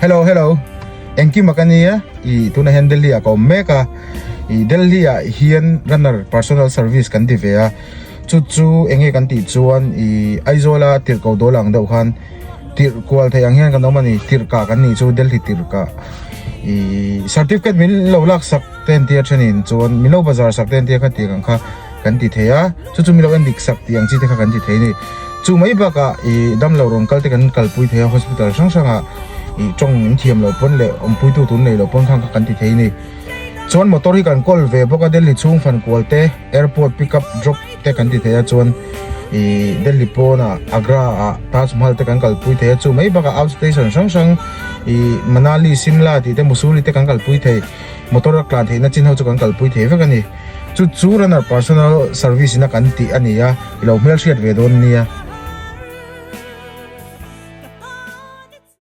Hello hello engkim a ka nia i tunah hian Delhi ah ka awm mek a i Delhi ah hian runner personal service kan ti ve a chu chu enge kan tih chuan i Aizawl a tirhkoh dawl ang deuh khan tirh kual theih ang hian kan awm a ni tirhkah kan nih chu Delhi tirhkah i certificate min lo lak sak te an tia thenin chuan min lo bazar sak te an tia kha tih ang kha kan ti thei a chu chu min lo en dik sak tih ang chi te kha kan ti thei a ni chu mai bakah ih damlo rawn kal te kan kalpui thei a hospital hrang hrangah ih tawng in thiam loh pawn leh awmpui tu tun nei loh pawn khan kha kan ti thei a ni chuan motor hi kan kawl ve bawk a Delhi chhung fan kual te airport pick up drop te kan ti thei a chuan ih Delhi pawnah Agra ah Taj Mahal te kan kalpui thei a chu mai bakah out station hrang hrang ih Manali Simla tih te Mussoorie te kan kalpui thei motor a tlan theihna chin ho chu kan kalpui thei vek a ni. Chu chu runner personal service ina kan tih a ni a, i lo hmelhriat ve dawn nia.